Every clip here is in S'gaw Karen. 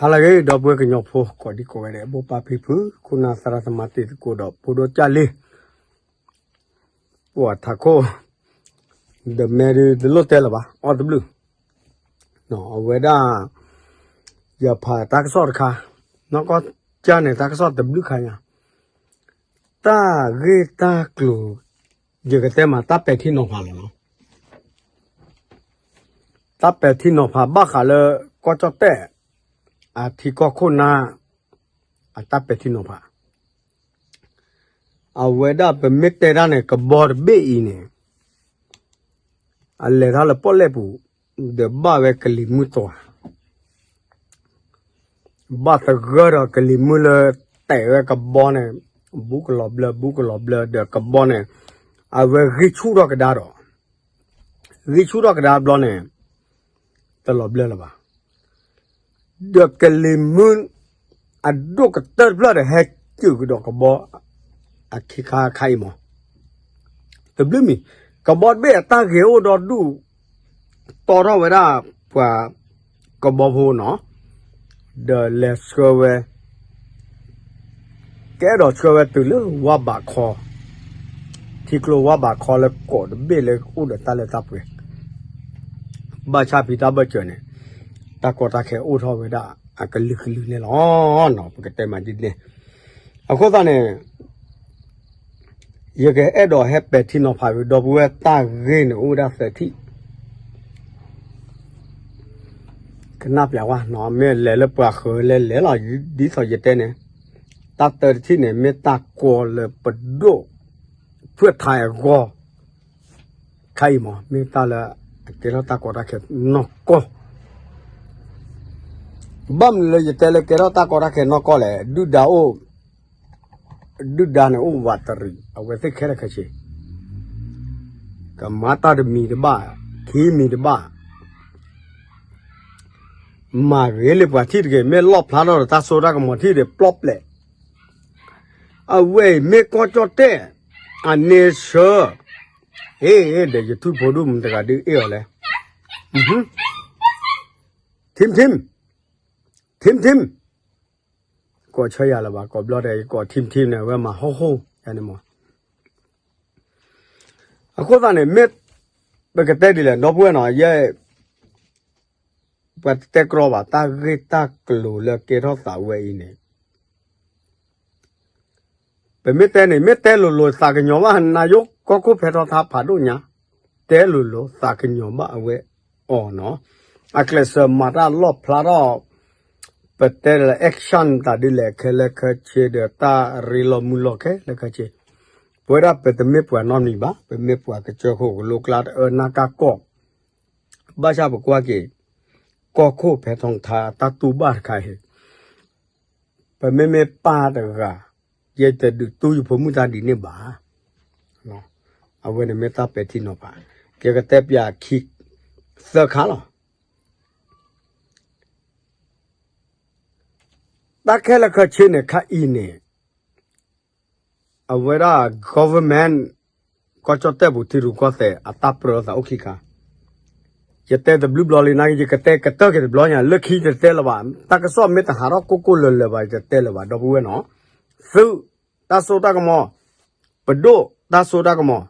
ဟါလၢအဂ့ၤ ဒီပုၢ်ဝဲၢ်ကညီဖိ ကိးဒံကိးဂၤဒဲး ဘိၣ်ပၢ်ဖံဖု ခိၣ်နၢ်သရၣ်သမါ တံၤသကိးဒီး ဖိဒိၣ်ကၢ်လံၤ ပှၤထးခိၣ် ဒီးမဲဒုးတလိၣ်တဲလၢၤဘၣ် အီၣ်တဘျုး အဝဲဒၣ် ယဖးတၢ်ကစီၣ်တခါ နီၢ်ကီၢ်ကၢ်န့ၣ် တၢ်ကစီၣ်တဘျုးခါညါ တၢ်ဂ့ၢ်တၢ်ကျိၤ ယကတဲမး တၢ်ပဲာ်ထံနီၤဖးလီၤနီၤ. တၢ်ပဲာ်ထံနီၤဖးဘၣ်ဃးလၢ ကီၢ်ကၠီၣ်တဲၣ် အထံကီၢ်ခိၣ်နၢ် အတၢ်ပဲာ်ထံနီၤဖး အဝဲဒၣ်ပမ့ၢ်တဲတၢ်န့ၣ် ကဘီတဘ့ၣ်အံၤန့ၣ် အလဲၤတၢ်လၢပီၣ်လဲၣ်ပူၤ ဒီးဘၣ်ဝဲကလံၤမုၢ်တွၤ ဘၣ်သဂၢၢ်ဒီးကလံၤမုၢ်လၢ တဲာ်ဝဲကဘီန့ၣ် ဘူးကလီၤဘျၢ ဘူးကလီၤဘျၢ ဒီးကဘီန့ၣ် အဝဲဂံၢ်ဆူၣ်ထီၣ်ကဒါဒီး ဂံၢ်ဆူၣ်ထီၣ်ကဒါဘျီန့ၣ် တလီၤဘျၢလၢၤဘၣ်. ဒီးကလံၤမုၢ် အဒိၣ်ကတၢၢ်တဖျၢၣ်ဒီး ဟဲစူးကဒီးကဘီ အခံခါခါအံၤမး တဘျုးမံၤ ကဘီတဘ့ၣ်အတၢ်ဂ့ၤအိၣ်ဒီဒူၣ် တီထီၣ်ဝဲဒၣ်ပှၤကဘီဖိနီၤ ဒီးလဲၤဆှၢဝဲ ကအဲၣ်ဒိးဆှၢဝဲတုၤလၢဝါဘးခီ ထံကျိဝါဘးခီလၢကိးတဘ့ၣ်လၢအိၣ်ဒီးတၢ်လၢတၢ်ပှဲၤ ဘၣ်ဆၣ်ဖံတၢ်ဘၢၣ်စၢၤန့ၣ် တၢ်ကီတၢ်ခဲအိၣ်ထီၣ်ဝဲဒၣ်အကလုာ်ကလုာ်န့ၣ်လီၤ. ပကတဲမးဒ်န့ၣ် အဃိသတးန့ၣ် ယကအဲၣ်ဒိးဟဲပဲာ်ထံနီၤဖးက့ၤ ဒီပုၢ်ဝဲၢ်တၢ်ဂ့ၢ်န့ၣ်အိၣ်ဝဲဒၣ်သၢထံၣ် ကနၣ်ပျးဝဲနီၤ မ့ၢ်လဲၤလၢပှၤဃၢၤလဲၤလဲၤလီၤ ဒ်သိးယတဲန့ၣ် တၢ်သၢထံၣ်န့ၣ် မ့ၢ်တၢ်ကီလၢပဒိၣ် ဖုၣ်ထါအဂီၢ် ခါအံၤမး မ့ၢ်တၢ်လၢအကဲထီၣ်တၢ်ကီတၢ်ခဲနီၢ်ကီၢ် ဘၣ်မနုၤလၢယတဲလၢကဲထီၣ်တၢ်ကီတၢ်ခဲနီၢ်ကီၢ်လဲၣ် ဒုၣ်ဒါအိၣ် ဒုၣ်ဒါန့ၣ်အိၣ်ဝးတရံး အဝဲသ့ၣ်ခဲလၢာ်ခဲဆ့ ကမၤတၢ်တမံၤတဘၣ် ခံမံၤတဘၣ် မၤဂ့ၤလၢပှၤထံၣ်တဂ့ၤ မ့ၢ်လီၣ်ဖျါထီၣ်ဒီးတၢ်စိတၢ်ကမီၤထံၣ်ဒီးပျီပျဲး အဝဲအံၤမ့ၢ်ကီၢ်ကၠီၣ်တဲၣ် အန့ဆၢ အ့ ဒီးယထူၣ်ဖိဒိၣ်မုၣ်တဂၤဒုးအ့ၣ်အီၤလဲၣ် ထံၣ်ထံၣ် ထံၣ်ထံၣ် ကိးဆၢယၤလၢၤဘၣ် ကိးဘျီဒီး ယကိးထံၣ်ထံၣ်န့ၣ် အဝဲမၤဟီၣ်ဟိၣ်ယၤန့ၣ်မး အဃိသတးန့ၣ် မ့ၢ်ပကတဲဒ်လဲၣ် ဒီပုၢ်ဝဲၢ်နီၤ ယဲ ပှၤတတဲကြီဘၣ် တၢ်ဂ့ၢ်တၢ်ကျိၤလၢကဲထီၣ်သးဝဲအံၤန့ၣ် ပမ့ၢ်တဲန့ၣ် မ့ၢ်တဲလိၤလိၤသးကညီၤဘၣ် နၤယိကီၢ်ခိၣ်ဖဲထီၣ်ထါဖးဒိၣ်ညါ တဲလိၤလိၤသးကညီၤဘၣ်အဝဲအီၤနီၤ အကျဲးစၢးမၤတၢ်လီၣ်ဖျါထီၣ် ပတဲလၢ action တၢ်ဒ်လဲၣ်ခဲလၢာ်ခဲဆ့ဒီး တၢ်ရ့လိာ်မုာ်လိာ်ခဲလၢာ်ခဲဆ့ ပဝဲဒၣ်ပတမ့ၢ်ပှၤနီတမံၤဘၣ် ပမ့ၢ်ပှၤကစၢၢ်ခိၣ်ကလိကျါတအၢနၢ်ကၢ်ကီၢ် ဘၣ်ဆၣ်ပကွၢ်က့ၤ ကီၢ်ခိၣ်ဖဲထီၣ်ထါတၢ်တူၢ်ဘၣ်တခါအံၤ ပမ့မ့ၢ်ပၢ်တဂၤ ယတဒုးတူၢ်ယဖိမုၣ်တၢ်ဒ်န့ၣ်ဘၣ်. အဝဲန့ၣ်မ့ၢ်တၢ်ပဲာ်ထံနီၤဖး ယကတဲပၠးခံ သၢခါလီၤ. တၢ်ခဲလၢာ်ခဲဆ့န့ၣ် ခါအံၤန့ၣ် အဝဲဒၣ် government ကီၢ်ကၠီၣ်တဲၣ်ပူၤထံရူၢ်ကီၢ်သဲး အတၢ်ပြၢသးအိၣ်ခံခါ ယတဲတဘျုးဘျီလံန့ၣ် ယကတဲကတၢၢ်က့ၤတဘျီညါ လၢခံယတတဲလၢၤဘၣ် တၢ်ကစီၣ်မ့ၢ်တဟးထီၣ်ကိၢ်ကိၢ်လၢၤလၢၤဘၣ် ယတတဲလၢၤဘၣ် ဒီပုၢ်ဝဲၢ်နီၤ သုး တၢ်စိတၢ်ကမီၤ ပဒိၣ် တၢ်စိတၢ်ကမီၤ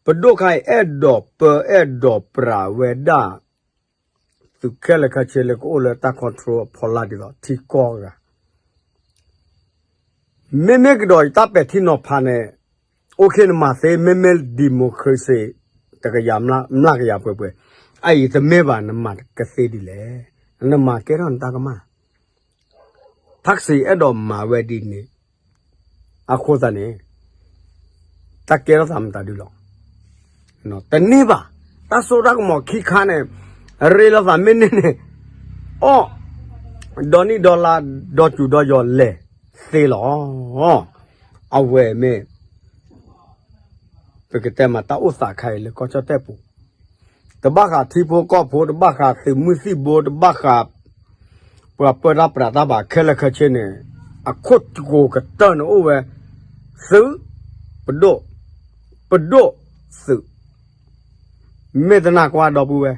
ပဒိၣ်ခါအံၤ အဲၣ်ဒိးပၢအဲၣ်ဒိးပြးဝဲဒၣ် သုးခဲလၢာ်ခဲဆ့လၢကအိၣ်လၢတၢ် control အဖီလာ်ဒ်သိး ထံကီၢ်ဂၤ မ့မ့ၢ်ကဒီးယတၢ်ပဲာ်ထံနီၤဖးန့ၣ် အိၣ်ခ့နမၤသ့ မ့မ့ၢ် democracy တကယၤမျးကယၤပှဲၤပှဲၤ အအံၤတမ့ၢ်ဘၣ် နမၤကသ့ဒ်လဲၣ် နမၤကဲထီၣ်နတၢ်ကမၣ် ထၣ်စံးအဲၣ်ဒိးမၤဝဲဒ်န့ၣ် အဃိသတးန့ၣ် တၢ်ကဲထီၣ်သးမတၤဒုလီၤ တန့ၢ်ဘၣ် တၢ်စိတၢ်ကမီၤခံခါန့ၣ် ရ့လိာ်သးမ့ၢ်န့ၢ်န့ၣ် အီၣ် ဒီနံၣ်ဒီလါ ဒီစူၤဒီယီၤလဲၤသ့လီၤ အဝဲမ့ၢ် ပကတဲမးတၢ်အိၣ်သးခါအံၤလၢကီၢ်ကၠီၣ်တဲၣ်ပူၤ တဘၣ်ဃးထံဖိကီၢ်ဖိ တဘၣ်ဃးသုးမုၢ်သံၣ်ဘိ တဘၣ်ဃး ပှၤပၢတၢ်ပြးတၢ်ဘၣ်ခဲလၢာ်ခဲဆ့န့ၣ် အခိၣ်ကိၤကတၢၢ်န့ၣ်အိၣ်ဝဲ သုး ပဒိၣ် ပဒိၣ် သုး မ့ၢ်တနာ်ကွၢ်ဒီပုၢ်ဝဲၢ်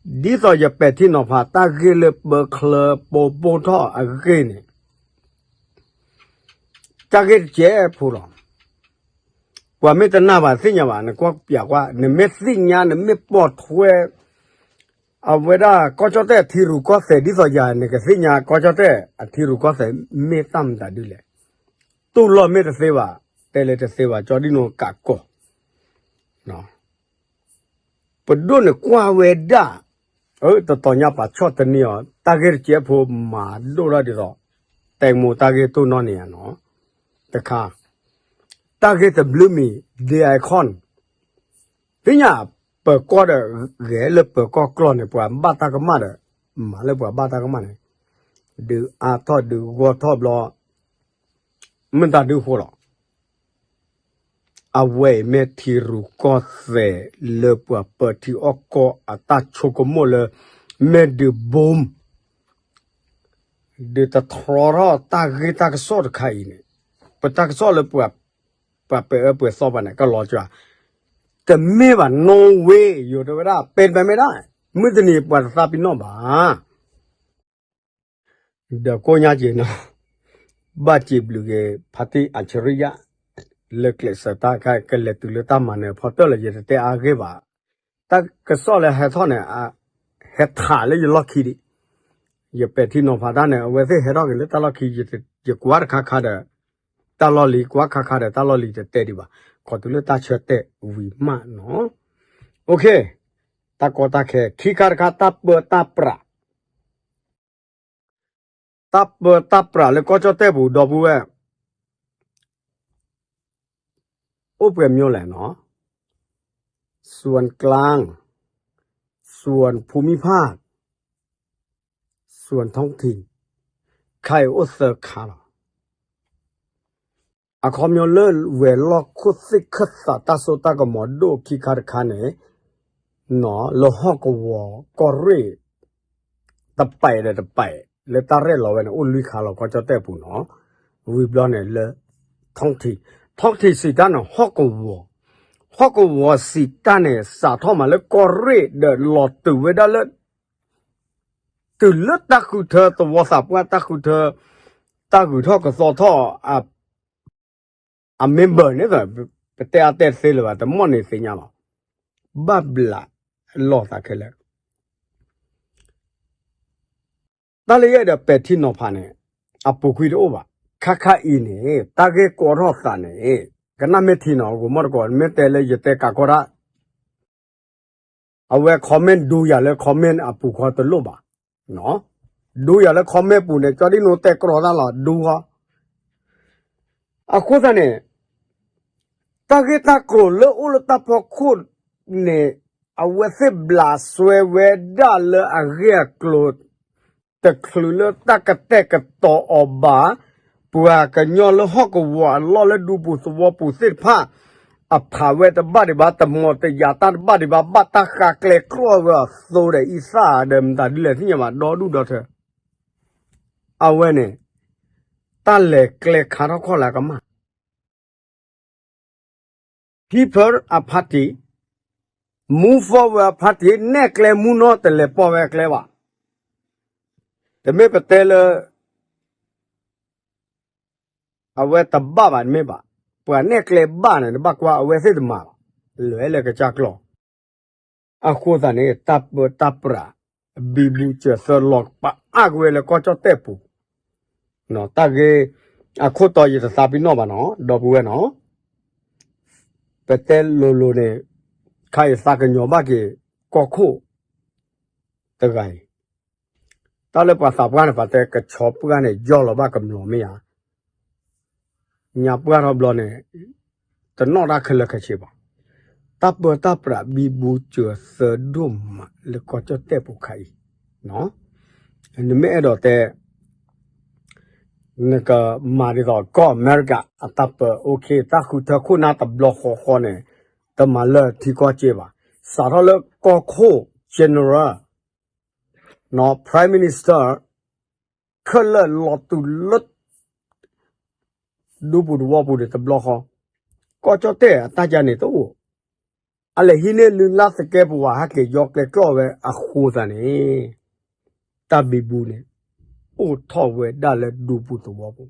ဒ်သိးယပဲာ်ထံနီၤဖးတၢ်ဂ့ၢ်လၢပၢချၢပိာ်ဘိထီၣ်အဂ့ၢ်န့ၣ်, တၢ်ဂ့ၢ်တစဲးဖိလီၤ. ပှၤမ့ၢ်တနာ်ဘၣ်သ့ၣ်ညါဘၣ်, နကွၢ်ပျးကွၢ်, နမ့ၢ်သ့ၣ်ညါ နမ့ၢ်ပိာ်ထွဲ အဝဲဒၣ်ကီၢ်ကၠီၣ်တဲၣ်အထံရူၢ်ကီၢ်သဲး ဒ်သိးယၤ နကသ့ၣ်ညါကီၢ်ကၠီၣ်တဲၣ်အထံရူၢ်ကီၢ်သဲး မ့ၢ်တၢ်မတၤဒ်လဲၣ်. တူၢ်လိာ်မ့ၢ်တသ့ဘၣ်, တဲလၢတသ့ဘၣ်, ကၠီဒံၣ်နိကးကီၢ် ပဒိၣ်န့ၣ်ကွၢ်ဝဲဒၣ်, အၢ တတီၤညါပာ်ဆီၣ်တန့ၢ်အီၤ, တၢ်ဂ့ၢ်တစဲးဖိမၤဒိၣ်ထီၣ်ဒ်သိး တဲမိၢ်တၢ်ဂ့ၢ်တိၢ်နီၣ်န့ၣ်ဧါနီၤ, တခါ, တၢ်ဂ့ၢ်တဘျုးမံၤ ဒ့ၣ်အံၤခီၣ်န့ၣ်, သ့ၣ်ညါ, ပၢၤကီၢ်ဒီးဂဲၤလၢပၢၤကီၢ်ကျိာ်န့ၣ် ပှၤဘၣ်တၢ်ကမၣ်ဒီး, မၤလၢပှၤဘၣ်တၢ်ကမၣ်န့ၣ်, ဒုးအါထီၣ်ဒုးဂီၢ်ထီၣ်ဘျီ, မ့ၢ်တၢ်ဒုးဃိလီၤ. အဝဲအံၤမ့ၢ်ထံရူၢ်ကီၢ်သဲးလၢပှၤပၢထံအီၣ်ကီၢ်အတၢ်ဆိကမိၣ်လၢ မ့ၢ်ဒုးဘိၣ် ဒုးတတြီထီၣ်တၢ်ဂ့ၢ်တၢ်ကစီၣ်တခါအံၤန့ၣ်, ပတၢ်ကစီၣ်လၢပှၤ, ပှၤပဲာ်အၢပဲာ်သီပှၤန့ၣ် ကလီၤစှၤ, တမ့ၢ်ဘၣ် no way ယိၤတဲဝဲဒၣ် ပ့ၤတဘၣ်မ့ၢ်ဒၣ်, မုၢ်တနံၤပှၤတသးပ့ၤနီၣ်ဘၣ် ဒီးကိးညါက့ၤနီၤ, ဘၣ်စံးဘျုးက့ၤ ဖါတံၢ်အၣ်ဆရံယါ လၢကျဲးစၢးတၢ်ခါ ကလဲၤတုၤလၢတၢ်မၤနၢၤဖီတၢၢ်လၢယတတဲအါဂ့ၢ်ဘၣ်. တၢ်ကစီၣ်လၢဟဲထီၣ်န့ၣ် ဟဲထးလၢယလီၢ်ခံဒံး, ယပဲာ်ထံနီၤဖးတၢ်န့ၣ် အဝဲသ့ၣ်ဟဲထီၣ်က့ၤလၢတၢ်လီၢ်ခံ, ယကွၢ်တခါခါဒီး တၢ်လီၢ်လံၤ, ကွၢ်ခါခါဒီးတၢ်လီၢ်လံၤတတဲဒံးဘၣ်, ခီတုၤလၢတၢ်ဆၢတဲာ်ဝံၤမးနီၤ. အိၣ်ခ့, တၢ်ကီတၢ်ခဲ ခံခါတခါ တၢ်ပၢတၢ်ပြး တၢ်ပၢတၢ်ပြးလၢကီၢ်ကၠီၣ်တဲၣ်ပူၤ ဒီပုၢ်ဝဲၢ်, အိၣ်ပှဲၤမျိလဲၣ်နီၤ, စွၣ်ကၠၣ်, စွၣ်ဖူမံဖၣ်, စွၣ်ထိၣ်ထံၣ်, ခါအံၤအိၣ်သၢခါလီၤ. အခီပညီလၢဝဲၤလီၢ်ခိၣ်သ့ၣ်ခၢၣ်သးတၢ်စိတၢ်ကမီၤဒိၣ်ခံခါတခါန့ၣ်, လၢဟီၣ်ကဝီၤကီၢ်ရ့ၣ် တပာ်ဒီးတပာ် လၢတၢ်ရဲၣ်လီၤဝဲန့ၣ် အိၣ်လွံၢ်ခါလီၤ ကီၢ်ကၠီၣ်တဲၣ်ပူၤနီၤ, ဝံၤဘျီန့ၣ်လၢ ထိၣ်ထံၣ်, ထိၣ်ထံၣ်စံးတၢ်န့ၣ် ဟီၣ်ကဝီၤ, ဟီၣ်ကဝီၤစံးတၢ်န့ၣ် စးထီၣ်မးလၢကီၢ်ရ့ၣ်ဒီးလီၤတုၤဝဲဒၣ်လၢ တုၤလၢတၢ်ဃုထၢသဝီသးပှၢ် တၢ်ဃုထၢ တၢ်ဂုၤထီၣ်ကသီထီၣ် အ member န့ၣ်, ပတဲအါတဲသ့လၢၤဘၣ် တမီၢ်န့ၣ်သ့ၣ်ညါလီၤ. ဘၣ်ဘျးလီၤသးခဲလၢာ် တၢ်လၢယအဲၣ်ဒိးပဲာ်ထံနီၤဖးန့ၣ် အပူၤကွံာ်တအိၣ်ဘၣ်. ခါခါအံၤန့ၣ် တၢ်ဂ့ၢ်ကီထီၣ်သးန့ၣ် ကနၣ်မ့ၢ်ထံနီၤ ဂီၤမီၢ်တကိး မ့ၢ်တဲလၢယတဲကးကီတၢ် အဝဲ comment ဒူယၤလၢ comment အပူၤဃီတလိၣ်ဘၣ်. ဒူယၤလၢ comment ပူၤန့ၣ် ကၠီဒံၣ်နိတဲကြီတၢ်လီၤ ဒူဃီ. အဃိသတးန့ၣ် တၢ်ဂ့ၢ်တၢ်ကျိၤလၢအိၣ်လၢတၢ်ဖီခိၣ်န့ၣ် အဝဲသ့ၣ်ဘျးစွဲဝဲဒၣ်လၢအဂ့ၢ်အကျိၤ တချုးလၢတၢ်ကတဲာ်ကတီၤအီၤဘၣ်. ပှၤကညီလၢဟီၣ်ကဝီၤအလီၢ်လၢဒူပူၤသဝီပူၤသ့ၣ်တဖၣ် အဖးဝဲတဘၣ်ဒံးဘၣ် တမီၤတယာ်တၢ်တဘၣ်ဒံးဘၣ် ဘၣ်တၢ်ဃးကျဲကြီဝဲအသိဒီးအံသၣ်ဒီးမတၤဒ်လဲၣ်သ့ၣ်ညါဘၣ် ဒီဒူၣ်ဒီထၢ အဝဲန့ၣ် တၢ်လဲၤကျဲခါထီၣ်ခီၣ်လၢအကမၣ် People အ party, move forward အ party နဲၣ်ကျဲမူနီတလဲၤပိာ်ဝဲအကျဲဘၣ်. တမ့ၢ်ပတဲလၢ အဝဲတဘၣ်ဘၣ်တမ့ၢ်ဘၣ်. ပှၤနဲၣ်ကျဲဘၣ်န့ၣ် တဘၣ်ကွၢ်အဝဲသ့ၣ်တမၤဘၣ်. လဲၤလၢကစၢ်ကျီၢ် အဃိသတးန့ၣ် တၢ်ပၢတၢ်ပြး ဘံဘူစၢၤသၢလီၤပအါကွံာ်ဝဲလၢကီၢ်ကၠီၣ်တဲၣ်ပူၤ တၢ်ဂ့ၢ်အခိၣ်တီယတသးပ့ၤနီၣ်ဘၣ်နီၤ ဒီပုၢ်ဝဲၢ်နီၤ ပတဲလိၤလိၤန့ၣ် ခါအံၤသးကညီၤဘၣ်က့ၤ ကီၢ်ခိၣ်တဂၤအံၤ တၢ်လၢပှၤသးပှၢ်န့ၣ် ပှၤတဲကဆီပှၢ်န့ၣ် ယီၢ်လီၤဘၣ်ကမျိာ်မ့ၢ်ဧါ ညါပှၢ်ထီၣ်ဘျီန့ၣ် တနီၣ်တၢ်ခဲလၢာ်ခဲဆ့ဘၣ်. တၢ်ပၢတၢ်ပြးဘံဘူစၢၤသၢဒိၣ်မးလၢကီၢ်ကၠီၣ်တဲၣ်ပူၤခါအံၤ နမ့ၢ်အဲၣ်ဒိးတဲ နကမၤဒ်သိးကီၢ်အမဲရကၤအတၢ်ပၢ okay တၢ်ဃုထၢခိၣ်နၢ်တဘျီဃီဃီန့ၣ် တမၤလၢထံကီၢ်စ့ဘၣ်. စးထီၣ်လၢကီၢ်ခိၣ် general, Prime Minister ခဲလၢာ်လီၤတုၤလၢ ဒူပူၤသဝီပူၤန့ၣ်တဘျီဃီ, ကီၢ်ကၠီၣ်တဲၣ်အတၢ်ကါန့ၣ်တအိၣ်. အလဲၤဟံးန့ၢ်လုၢ်လၢ်သကဲးပဝး ဟဲက့ၤယီကျဲကျီၢ်ဝဲအဃိသတးန့ၣ် တၢ်ဘံဘူန့ၣ် အိၣ်ထီၣ်ဝဲဒၣ်လၢဒူပူၤသဝီပူၤ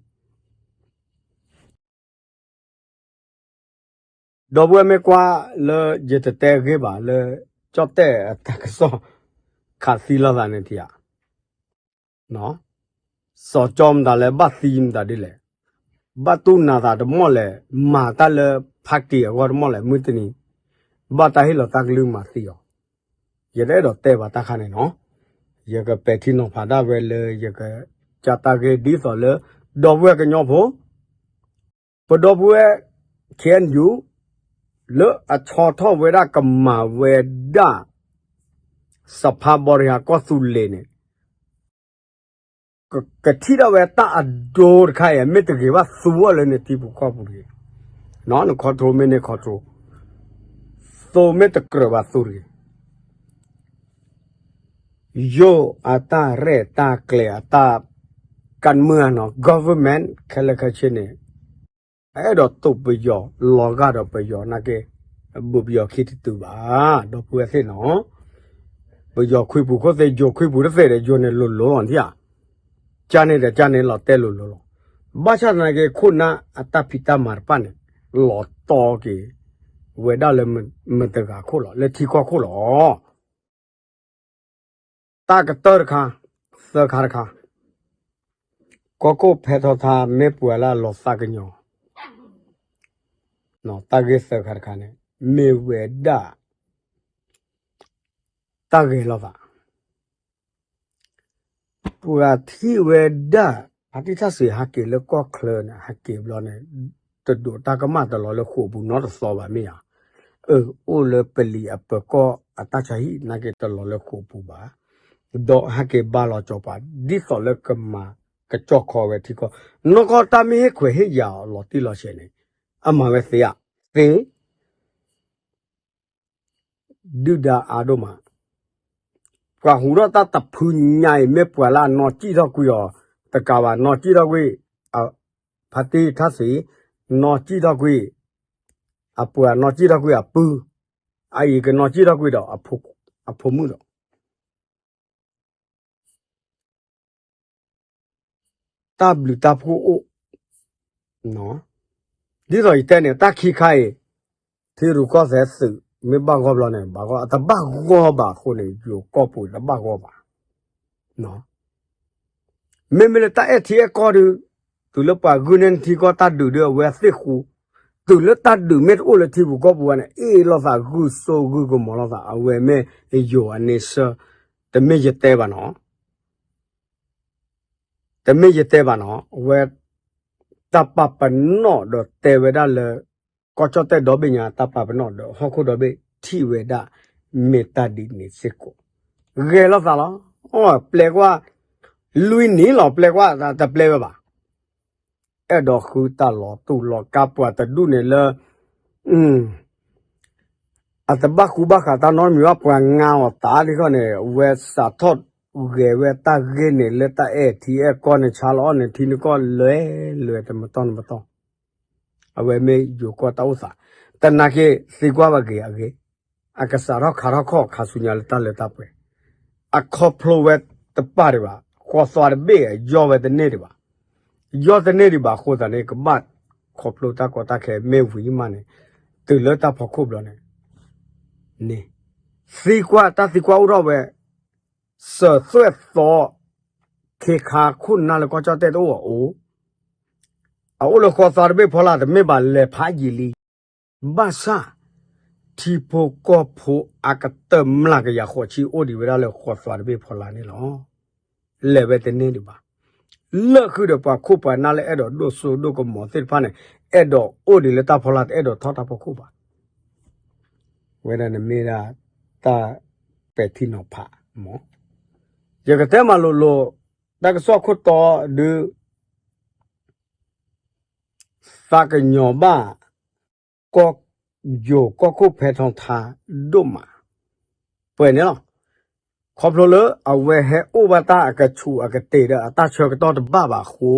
ဒီပုၢ်ဝဲၢ်မ့ၢ်ကွၢ်လၢ ယတတဲအဂ့ၢ်ဘၣ်လၢ ကၠီၣ်တဲၣ်အတၢ်ကစီၣ် ခးသံလိာ်သးန့ၣ်ထံဧါ, စီၤကၠီမတၤလဲၣ် ဘၣ်သံမတၤဒ်လဲၣ်, ဘၣ်တူၢ်နးသးတမီၢ်လဲၣ်, မၤတၢ်လၢဖးက့ၤအဂီၢ်တမီၢ်လဲၣ် မုၢ်တနံၤ, ဘၣ်တၢ်ဟ့ၣ်လီၤတၢ်ကလုၢ်မၤသံအီၤ, ယတအဲၣ်ဒိးတဲဘၣ်တၢ်ခါန့ၣ်နီၤ, ယကပဲာ်ထံနီၤဖးဒၣ်ဝဲလၢ ယကစၢ်တၢ်ဂ့ၢ်ဒ်သိးလၢ ဒီပုၢ်ဝဲၢ်ကညီဖိ ပဒီပုၢ်ဝဲၢ် ခ့ၣ်အဲၣ်ယူၣ် လၢအဆီၣ်ထီၣ်ဝဲဒၣ်ကမၤဝဲဒၣ် စဖါဘီရံဟးကီၢ်သူလ့ၤန့ၣ် ကထံၣ်ဒၣ်ဝဲတၢ်အဒိတခါအံၤ မ့ၢ်တဂ့ၤဘၣ်သူအီၤလၢနထံပူၤကီၢ်ပူၤတဂ့ၤ, န control မ့ၢ်န့ၢ် control, သိမ့ၢ်တကြၢးဘၣ်သူတဂ့ၤ ယိၤအတၢ်ရဲၣ်တၢ်ကျဲၤအတၢ် ကၣ်မုၢ်အနီၤ government ခဲလၢာ်ခဲဆ့န့ၣ် အအဲၣ်ဒိးတိာ်ပယီၤလီၤဂာ်ဒီးပယီၤနာ်က့, ဘူးပယီၤခံတတုၤဘၣ်, ဒီပုၢ်ဝဲၢ်သ့ၣ်နီၤ, ပယီၤခွံပူၤခိၣ်သ့ၣ် ယိၤခွံပူၤတသ့ၣ်ဒီး ယိၤန့ၣ်လိၤလိၤလီၤနထံၣ်ဧါ, ကန့ၣ်ဒီးကန့ၣ်လီၤတဲလိၤလိၤလီၤ, ဘၣ်ဆၣ်သနာ်က့ခိၣ်နၢ်အတၢ်ဖံးတၢ်မၤတဖၣ်န့ၣ် လီၤတီက့ၤ ဝဲဒၣ်လၢမတဂၤခိၣ်လီၤ လၢထံကီၢ်ခိၣ်လီၤ. တၢ်ကတၢၢ်တခါ, သၢခါတခါ, ကီၢ်ခိၣ်ဖဲထီၣ်ထါမ့ၢ်ပှၤလၢအလီၤသးကညီၤ, တၢ်ဂ့ၢ်သၢခါတခါန့ၣ် မ့ၢ်ဝဲဒၣ် တၢ်ဂဲၤလိာ်သး ပှၤထံၣ်ဝဲဒၣ် ဖါတံၢ်ထၣ်စံးဟးက့ၤလၢကီၢ်ချၢန့ၣ် ဟးက့ၤဘျီန့ၣ် တဒိးတၢ်ကမၣ်တလီၤလၢဃိာ်ပူၤနီတသီဘၣ်မ့ၢ်ဧါ, အၢ အိၣ်လၢပလံၤအပၢၤကီၢ်အတၢ်ဆါဟံၣ်နာ်က့တလီၤလၢဃိာ်ပူၤဘၣ်, ဒီးဟဲက့ၤဘါလီၤစီၤပၤ ဒ်သိးလၢကမၤကစီၣ်ခီဝဲထံကီၢ်, နီၢ်ကီၢ်တၢ်မ့ၢ်ဟ့ၣ်ခွဲးဟ့ၣ်ယာ်အီၤလီၤတံၢ်လီၤဆဲးန့ၣ် အမၤဝဲသ့ဧါ, သ့ ဒုၣ်ဒါအါဒိၣ်မး, ပှၤဟူးထီၣ်တၢ်တဖုညါအံၤ မ့ၢ်ပှၤလၢအနီၢ်ကံၣ်ထီၣ်ကွံာ်အီၤ, တကးဘၣ်နီၢ်ကံၣ်ထီၣ်ကွံာ်, ဖါတံၢ်ထၣ်စံး, နီၢ်ကံၣ်ထီၣ်ကွံာ်, အပှၤနီၢ်ကံၣ်ထီၣ်ကွံာ်အပုၢ်, အအံၤကနီၢ်ကံၣ်ထီၣ်ကွံာ်ဒီး, အဖိမုၣ်ဒီး တၢ်ဘျုးတၢ်ဖှိၣ်အိၣ်, ဒ်သိးယတဲန့ၣ် တၢ်ခံခါအံၤ, ထံရူၢ်ကီၢ်သဲးသုး မ့ၢ်ဘၣ်ဂီၢ်ဘျီန့ၣ် ဘၣ်ဂီၢ်, အတဘၣ်ဂီၢ်ဘၣ်အဃိန့ၣ် ယိၤကီၢ်ပူၤတဘၣ်ဂီၢ်ဘၣ်, မ့မ့ၢ်လၢတၢ်အဲၣ်ထံအဲၣ်ကီၢ်ဒီး, တုၤလၢပှၤဂုာ်န့ၢ်နထံကီၢ်တၢ်ဒုးဒီးအဝဲသ့ၣ်ဃူ, တုၤလၢတၢ်ဒုးမ့ၢ်တအိၣ်လၢထံပူၤကီၢ်ပူၤဘၣ်န့ၣ် အ့ၣ်လိာ်သးဂုၢ်စိဂုၢ်ကမီၤလိာ်သး အဝဲမ့ၢ်ယိၤအန့ဆၢ, တမ့ၢ်ယတဲဘၣ်နီၤ တမ့ၢ်ယတဲဘၣ်နီၤ, အဝဲ တၢ်ပာ်ပနီၣ်ဒီးတဲဝဲဒၣ်လၢ ကီၢ်ကၠီၣ်တဲၣ်ဒီဘ့ၣ်ညါ တၢ်ပာ်ပနီၣ်ဒီးဟီၣ်ခိၣ်ဒီဘ့ၣ်ထံၣ်ဝဲဒၣ် မ့ၢ်တၢ်ဒ်န့ၣ်စ့ၢ်ကီး, ဂဲၤလိာ်သးလီၤ, ပျဲကွၢ်, လွံၢ်နံၣ်လီၤ ပျဲကွၢ်တပျဲဝဲဘၣ်, အဲၣ်ဒိးဃုတၢ်လီၤတူာ်လီၤကာ်ပှၤတဒူၣ်န့ၣ်လၢ အတဘၣ်ဃူဘၣ်ဃးတၢ်နီတမံၤဘၣ် ပှၤငါအီၤသးဒ်ခီန့ၣ် အဝဲစးထီၣ်ဂဲၤဝဲတၢ်ဂ့ၢ်န့ၣ် လၢတၢ်အဲၣ်ထံအဲၣ်ကီၢ်န့ၣ် ဆါလီၤအီၣ်န့ၣ် ထံနကီၢ်လဲၤလဲၤတမတီၢ်နမတီၢ်, အဝဲမ့ၢ်ယိၤကီၢ်တၢ်အိၣ်သး, တနာ်က့ သံကွၢ်ဘၣ်ဂ့ၤအဂ့ၢ်, အကစးထီၣ်ခးထီၣ်ခီၣ်ခးဆူညါလၢတၢ်လၢတၢ်ပှဲၤ, အခီဖျိဝဲတပၣ်ဒံးဘၣ်, ဃီသွါတဘ့ၣ် ယီၢ်ဝဲတန့ၢ်ဒံးဘၣ် ယီၢ်တန့ၢ်ဒံးဘၣ်အဃိသတးန့ၣ် ကဘၣ်ခီဖျိတၢ်ကီတၢ်ခဲမ့ၢ်ဝံၤမးန့ၣ်, တုၤလၢတၢ်ဖီခိၣ်ဘျီန့ၣ်, န့ၣ်, သံကွၢ်တၢ်သံကွၢ်အိၣ်ထီၣ်ဝဲ, စၢၤသွဲၣ်သီ, ခ့ခါခိၣ်နၢ်လၢကီၢ်ကၠီၣ်တဲၣ်တအိၣ်အအိၣ်, အအိၣ်လၢဃီသွါတဘ့ၣ်ဖီလာ်တမ့ၢ်ဘၣ်လဲၤဖးယံာ်လံ ဘၣ်ဆၣ် ထံဖိကီၢ်ဖိအကတၢၢ်မျးကယၤဃိးဆံအိၣ်ဒံးဝဲဒၣ်လၢဃီသွါတဘ့ၣ်ဖီလာ်န့ၣ်လီၤ. လဲၤဝဲတန့ၢ်ဒံးဘၣ်. လၢာ်ဃုာ်ဒီးပှၤခိၣ်ပှၤနၢ်လၢအဲၣ်ဒိးဒိၣ်စိဒိၣ်ကမီၤသ့ၣ်တဖၣ်န့ၣ် အဲၣ်ဒိးအိၣ်ဒံးလၢတၢ်ဖီလာ် တအဲၣ်ဒိးထီၣ်တၢ်ဖီခိၣ်ဘၣ်. ဝဲဒၣ်န့ၣ်မ့ၢ်ဒၣ်တၢ်ပဲာ်ထံနီၤဖးမး. ယကတဲမၤလိာ်လိာ် တၢ်ကစီၣ်ခိၣ်တီဒုး သးကညီၤဘၣ် ကီၢ်ယိၤကီၢ်ခိၣ်ဖဲထီထါဒိၣ်မး ပှဲၤန့ၣ်လီၤ. ခီဖျိလၢအဝဲဟဲအိၣ်ဘၣ်တၢ်အကဆူးအကတ့ၢ်ဒီးအတၢ်ဆၢကတီၢ်တဘၣ်ဘၣ်အဃိ,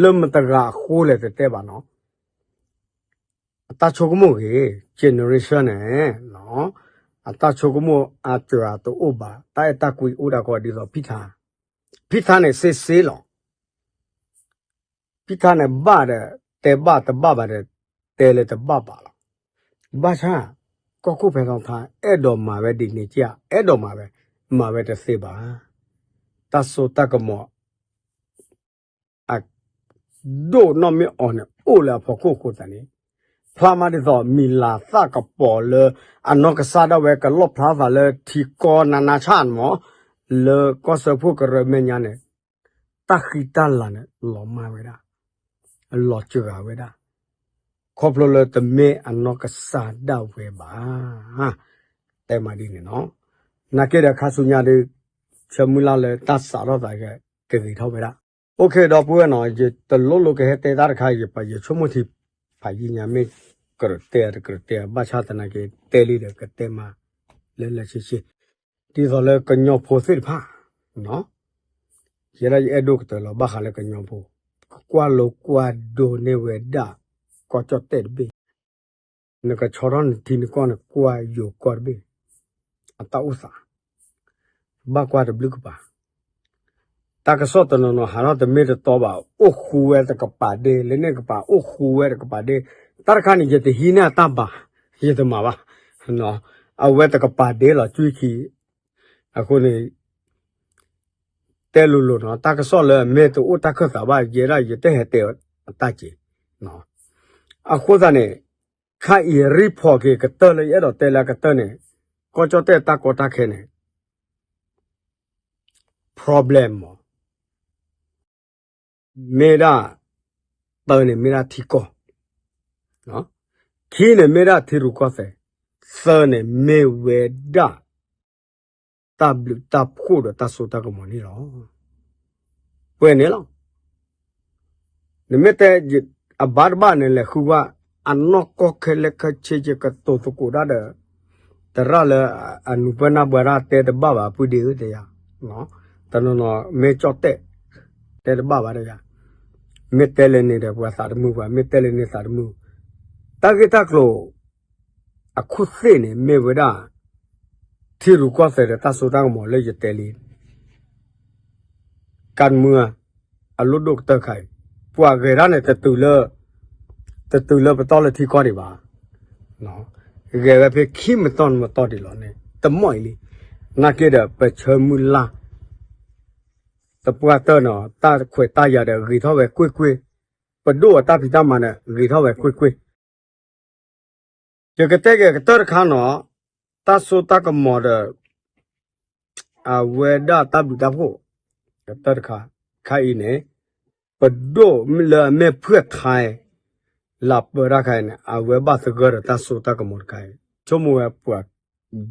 လၢမတၤတဂၤအဃိလဲၣ်တတဲဘၣ်နီၤ. တၢ်ဆိကမိၣ်ဂ့ၤ generation န့ၣ် အတၢ်ဆိကမိၣ်အစှၤတအိၣ်ဘၣ် တၢ်အဲၣ်တၢ်ကွံအိၣ်ဒၣ်ကီးဒ်သိးဖံထါ, ဖံထါန့ၣ်စ့စ့လီၤ. ဖံထါန့ၣ်ဘၣ်ဒီး တဲဘၣ်တဘၣ်ဘၣ်ဒီး တဲလၢတဘၣ်ဘၣ်လီၤ. ဘၣ်ဆၣ် ကီၢ်ခိၣ်ဖဲထီထါ အဲၣ်ဒိးမၤဝဲဒ်န့ၣ်က အဲၣ်ဒိးမၤဝဲ, မၤဝဲတသ့ဘၣ်. တၢ်စိတၢ်ကမီၤ အဒိၣ်နီၢ်မ့ၢ်အီၤန့ၣ် အိၣ်လၢအဖီခိၣ်အဃိသတးန့ၣ် ဖျါမးဒ်သိးမံၤလၤသၣ်ကပီၤလၢ အနီၢ်ကစၢ်ဒၣ်ဝဲကလီၣ်ဖျါသးလၢထံကီၢ်နးနးဆၣ်န့ၣ်မး လၢကီၢ်စၢဖှိၣ်ကရၢမဲာ်ညါန့ၣ် တၢ်ဃံတၢ်လၤန့ၣ် လီၤမၢ်ဝဲဒၣ်, လီၤစှၤဝဲဒၣ်, ခီဖျိလၢတမ့ၢ်အနီၢ်ကစၢ်ဒၣ်ဝဲဘၣ်. တဲမးဒ်န့ၣ်နီၤ, နာ်က့ဒီးခါဆူညါဒီး ဆၢမုၢ်လၢ်လၢတၢ်စးထီၣ်သးကဂ့ၤထီၣ်ဝဲဒၣ်. အိၣ်ခ့ဒီပုၢ်ဝဲၢ်နီၤ, ယတလိၣ်လိကဟဲတဲတၢ်တခါ ယပာ်ယဆိကမိၣ်ထံ ဖးယံာ်ညါမ့ၢ်ကြၢးတဲတကြၢးတဲ ဘၣ်ဆၣ်သနာ်က့တဲလံဒီးကတဲမး လၢလၢဆ့ဆ့ ဒ်သိးလၢကညီဖိသ့ၣ်တဖၣ် ယဲဒၣ်ယအဲၣ်ဒိၣ်ကတၢၢ်လီၤ ဘၣ်ဃးလၢကညီဖိ ကကွၢ်လိကွၢ်ဒိန့ၢ်ဝဲဒၣ် ကီၢ်ကၠီၣ်တဲၣ်တဘ့ၣ်, နကဆီထီၣ်နထံနကီၢ်နကွၢ်ယိၤကီၢ်တဘ့ၣ် အတၢ်အိၣ်သး ဘၣ်ကွၢ်တဘျုးကပၤ တၢ်ကစီၣ်တနီၤနီၤဟးထီၣ်တမ့ၢ်တတီဘၣ် အိၣ်ဃူဝဲတကပၤဒ့ လၢန့ၣ်ကပၤ အိၣ်ဃူဝဲတကပၤဒ့, တၢ်တခါန့ၣ် ယတဟံးန့ၢ်အတၢ်ဘၣ်, ယတမၤဘၣ်, အဝဲတကပၤဒ့လီၤ ကွံာ်ခံ, အဃိန့ၣ် တဲလိၤလိၤနီၤ တၢ်ကစီၣ်လၢအမ့ၢ်တအိၣ်တၢ်ခၢၣ်သးဘၣ် ယဲဒၣ်ယတဟဲတဲအတၢ်က့ၤ, အဃိသတးန့ၣ် ခါအံၤ report က့ၤကတၢၢ်လၢယအဲၣ်ဒိးတဲလၢအကတၢၢ်န့ၣ် ကီၢ်ကၠီၣ်တဲၣ်တၢ်ကီတၢ်ခဲန့ၣ် problem မ့ၢ်ဒၣ် တၢန့ၣ်မ့ၢ်ဒၣ်ထံကီၢ်, ခံန့ၣ်မ့ၢ်ဒၣ်ထံရူၢ်ကီၢ်သဲး, သၢန့ၣ်မ့ၢ်ဝဲဒၣ် တၢ်ဘျုးတၢ်ဖှိၣ်ဒီးတၢ်စိတၢ်ကမီၤန့ၣ်လီၤ. ပှဲၤန့ၣ်လီၤ. နမ့ၢ်တဲ အဘၣ်တဘၣ်န့ၣ် လဲၤဃုကွၢ် အနီၢ်ကီၢ်ခဲလၢာ်ခဲဆ့ ယကတိၤသကိးတၢ်ဒီး သရၣ်လၢအနုာ်ပၢၢ်နၢ်ပၢၢ်တၢ်တဲတဘၣ်ဘၣ် ပုၢ်ဒ့ဧၢ တဲယၤ, တနီၤနီၤမ့ၢ်ကၠီၣ်တဲၣ် တဲတဘၣ်ဘၣ်ဒီးယၤ, မ့ၢ်တဲလဲၣ်န့ၣ်ဒီး ပှၤသးတမုာ် ပှၤမ့ၢ်တဲလဲၣ်န့ၣ်သးတမုာ်, တၢ်ဂ့ၢ်တၢ်ကျိၤ အခိၣ်သ့ၣ်န့ၣ် မ့ၢ်ဝဲဒၣ် ထံရူၢ်ကီၢ်သဲးဒီးတၢ်စိတၢ်ကမီၤလၢယတဲလံ ကၢ်မုၢ် အလိၣ်ဒိၣ်ကတၢၢ်ခါအံၤ, ပှၤဂဲၤတၢ်န့ၣ် တတုၤလၢပတီၢ်လၢထံကီၢ်ဒံးဘၣ်, ဂဲၤဝဲဖဲခံမတီၢ်နမတီၢ်ဒံးလီၤန့ၣ် တမီၢ်အံၤလံ. နာ်က့ဒီး ပဆၢမုၢ်လၢ် သပှၢ်တၢၢ်နီၤ တၢ်ခွဲးတၢ်ယာ်ဒီး ဂ့ၤထီၣ်ဝဲကွ့ၢ်ကွ့ၢ်, ပဒိၣ်အတၢ်ဖံးတၢ်မၤဒီး ဂ့ၤထီၣ်ဝဲကွ့ၢ်ကွ့ၢ် ယကတဲက့ၤကတၢၢ်တခါနီၤ, တၢ်စိတၢ်ကမီၤဒီး အဝဲဒၣ်တၢ်ဘျုးတၢ်ဖှိၣ် ကတၢၢ်တခါ, ခါအံၤန့ၣ် ပဒိၣ်လၢအမ့ၢ်ဖုၣ်ထါ လၢပၢတၢ်ခါအံၤန့ၣ် အဝဲဘၣ်သဂၢၢ်ဒီးတၢ်စိတၢ်ကမီၤတခါအံၤ, ဆိကမိၣ်ဝဲပှၤ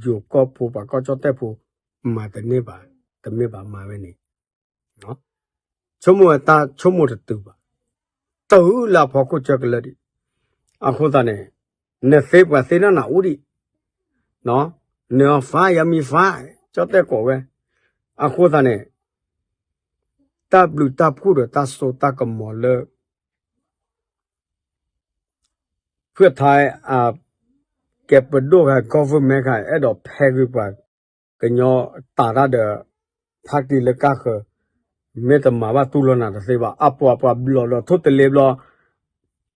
ယိၤကီၢ်ဖိ ပှၤကီၢ်ကၠီၣ်တဲၣ်ဖိ မၤတန့ၢ်ဘၣ်, တမ့ၢ်ဘၣ်မၤဝဲန့ၣ် ဆိကမိၣ်ဝဲတၢ်ဆိကမိၣ်တတုၤဘၣ်, တုၤလၢအဖီခိၣ်ကၢကလၢာ်ဒံး, အဃိသတးန့ၣ် နသ့ပှၤသ့နီၢ်နၤအိၣ်ဒံး, နအီၤ fire ယမံၤ fire ကၠီၣ်တဲၣ်ကိးဝဲ, အဃိသတးန့ၣ် တၢ်ဘျုးတၢ်ဖှိၣ်ဒီးတၢ်စိတၢ်ကမီၤလၢ ဖုၣ်ထါ အကဲပဒိၣ်ဂၤ government ဂၤ အဲၣ်ဒိးဖဲဂ့ၤပှၤ ကညီတၢ်တၢ်ဒီး ဖးတံၢ်လၢကၢ်ဃၢၤ မ့ၢ်တမၤဘၣ်တူၢ်လိာ်နၤတသ့ဘၣ် အပှၤပှၤဘျီးဒီးထိၣ်တလ့ဘျီ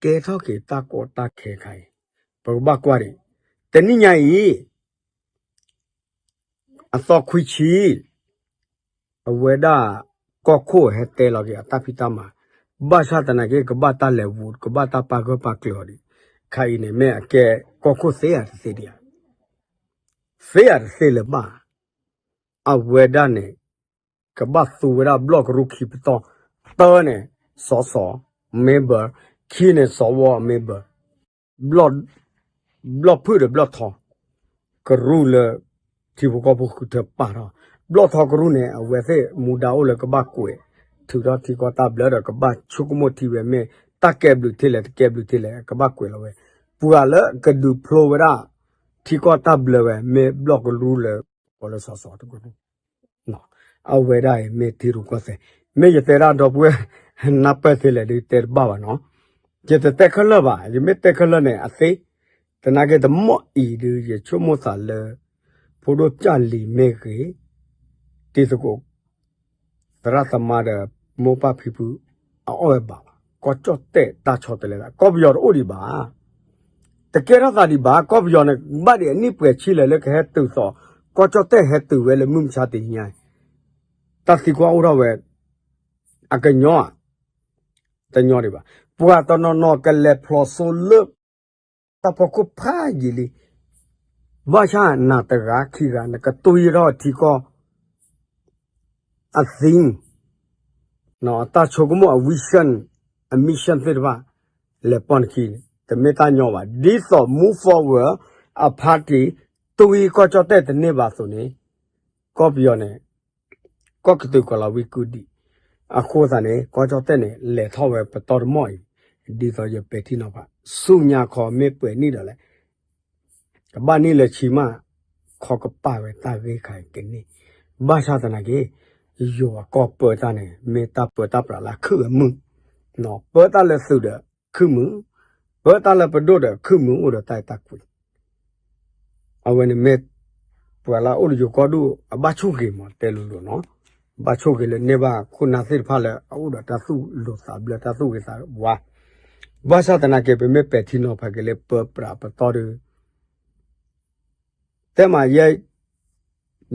ကဲထီၣ်က့ၤတၢ်ကီတၢ်ခဲခါအံၤ ပကဘၣ်ကွၢ်ဒံး တနံၣ်ညါအံၤ အသီခွံဆံ အဝဲဒၣ် ကီၢ်ခိၣ်ဟဲတဲလီၤက့ၤအတၢ်ဖံးတၢ်မၤ ဘၣ်ဆၣ်သနာ်က့ ကဘၣ်တၢ်လဲၤဝူ ကဘၣ်တၢ်ပာ်ဂၢၢ်ပာ်ကျၢၤအီၤဒံး ခါအံၤန့ၣ် မ့ၢ်အကဲကီၢ်ခိၣ်သ့ဧါတသ့ဒံးဧါ သ့ဧါတသ့လၢၤဘၣ် အဝဲဒၣ်န့ၣ် ကဘၣ်သူဝဲဒၣ်ဘျီၣ်ကရူၢ်ခံပတီၢ် တၢန့ၣ် စီၤစီၤ member ခံန့ၣ် စီၤဝီ member ဘျီၣ်ဖုၣ်ဒီးဘျီၣ်ထီ ကရူၢ်လၢ ထံဖိကီၢ်ဖိဃုထၢပာ်ထီၣ် ဘျီၣ်ထီကရူၢ်န့ၣ် အဝဲသ့ၣ်မူဒါအိၣ်လၢကဘၣ်ကွဲး ထုးထီၣ်ထံကီၢ်တၢ်ဘျၢဒီးကဘၣ်ဆိကမိၣ်ထံဝဲမ့ၢ် တၢ်ကဲဘျုးထံလဲၣ် တကဲဘျုးထံလဲၣ် ကဘၣ်ကွဲးလီၤဝဲ ပှၤလၢကဒုးဖျိဝဲဒၣ် ထံကီၢ်တၢ်ဘျၢဝဲ မ့ၢ်ဘျီၣ်ကရူၢ်လၢ ကိးလၢစီၤစီၤတကရူၢ် အဝဲဒၣ်အံၤမ့ၢ်ထံရူၢ်ကီၢ်သဲး မ့ၢ်ယတဲဒၣ်ဒီပုၢ်ဝဲၢ် နၢ်ပၢၢ်သ့လဲၣ်ဒုးတဲတဘၣ်ဘၣ်နီၤ ယတတဲခဲလၢာ်ဘၣ်, ယမ့ၢ်တဲခဲလၢာ်န့ၣ် အသ့, သနာ်က့တမီၢ်အံၤဒုး ယဆိကမိၣ်သးလၢ ဖိဒိၣ်ကၢ်လံၤမ့ၢ်ဂ့ၤ, တံၤသကိး သရၣ်သမါဒီး မိၢ်ပၢ်ဖံဖု အအီၣ်ဝဲဘၣ်ဘၣ်, ကီၢ်ကၠီၣ်တဲၣ်တၢ်ဆီတလဲသး ကီၢ်ပယီၤတအိၣ်ဒံးဘၣ်, တကဲထီၣ်သးဒံးဘၣ်, ကီၢ်ပယီၤန့ၣ် ဘၣ်ဒံးအနံၣ်ပှဲၤဆံလၢာ်လၢကဟဲတုၤသိး, ကီၢ်ကၠီၣ်တဲၣ်ဟဲတုၤဝဲလၢမုၢ်မဆါတနံၤညါ, တၢ်သံကွၢ်အိၣ်ထီၣ်ဝဲ, အကညီဧါ, တညီဒံးဘၣ်, ပှၤတနီၤနီၤကလဲၤဖျိးစိလၢ တၢ်ဖီခိၣ်ဖးယံာ်လံ, ဘၣ်ဆၣ်နၤတဂၤခံဂၤ နကတွံထီၣ်ထံကီၢ် အသံ, တၢ်ဆိကမိၣ်အ vision, အ mission သ့ၣ်တဖၣ် လဲၤပိာ်နခံန့ၣ် တမ့ၢ်တၢ်ညီဘၣ်. ဒ်သိး move forward အ party တွံကီၢ်ကၠီၣ်တဲၣ်တန့ၢ်ဘၣ်အသိးန့ၣ် ကီၢ်ပယီၤန့ၣ် ကီၢ်ကတုၤကီၤလၤဝံၤကုဒံး, အဃိသတးန့ၣ် ကီၢ်ကၠီၣ်တဲၣ်န့ၣ် လဲၤထီၣ်ဝဲပတီၢ်တမီၢ်အံၤ, ဒ်သိးယပဲာ်ထံနီၤဖး ဆူညါခီမ့ၢ်ပှဲၤနံၣ်ဒီးလဲၣ် ကဘၣ်န့ၢ်လၢဆံမး, ခီကပာ်ဝဲတၢ်ဂ့ၢ်ခါအံၤကန့ၢ်, ဘၣ်ဆၣ်သနာ်က့ ယိၤအကီၢ်ပၢတၢ်န့ၣ် မ့ၢ်တၢ်ပၢတၢ်ပြးလၢအခုၣ်အမုာ်, ပၢတၢ်လၢသုးဒီးခုၣ်မုာ်, ပၢတၢ်လၢပဒိၣ်ဒီးခုၣ်မုာ်အိၣ်ဒီးတၢ်အဲၣ်တၢ်ကွံ အဝဲန့ၣ်မ့ၢ် ပှၤလၢအအိၣ်လၢယိၤကီၢ်ဒိၣ် အဘၣ်ဆိၣ်ဂ့ၤမး တဲလိၤလိၤနီၤ, ဘၣ်ဆိၣ်ဂ့ၤလၢန့ၢ်ဘၣ်ခိၣ်နၢ်သ့ၣ်တဖၣ်လၢအအိၣ်ဒီးတၢ်သူၣ်လိၤသးဘျၢ တၢ်သူၣ်ဂ့ၤသးဝါ, ဘၣ်ဆၣ်သနာ်က့ ပမ့ၢ်ပဲာ်ထံနီၤဖးက့ၤလၢပၢပြးပတီၢ်ဒီး တဲမးယဲ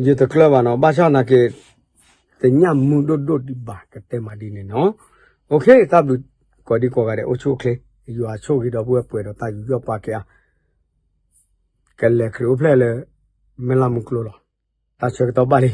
ယတကျၢၤဘၣ်နီၤ, ဘၣ်ဆၣ်သနာ်က့ တညၣ်မုၢ်ဒိၣ်ဒိၣ်ဒံးဘၣ် ကတဲမးဒ်န့ၣ်နီၤ, တၢ်ဘျုးကိးဒံကိးဂၤဒဲး အိၣ်ဆူၣ်အိၣ်ချ့, ယွၤဆိၣ်ဂ့ၤဒီပုၢ်ဝဲၢ်ပှဲၤဒီးတၢ်ယူးယီၣ်ပာ်ကဲအါ, ကလဲၤခရံာ်အိၣ်ဖျဲၣ်လၢ မဲၢ်လးမူကျိလီၤ, တၢ်ဆၢကတီၢ်ဘၣ်လံ,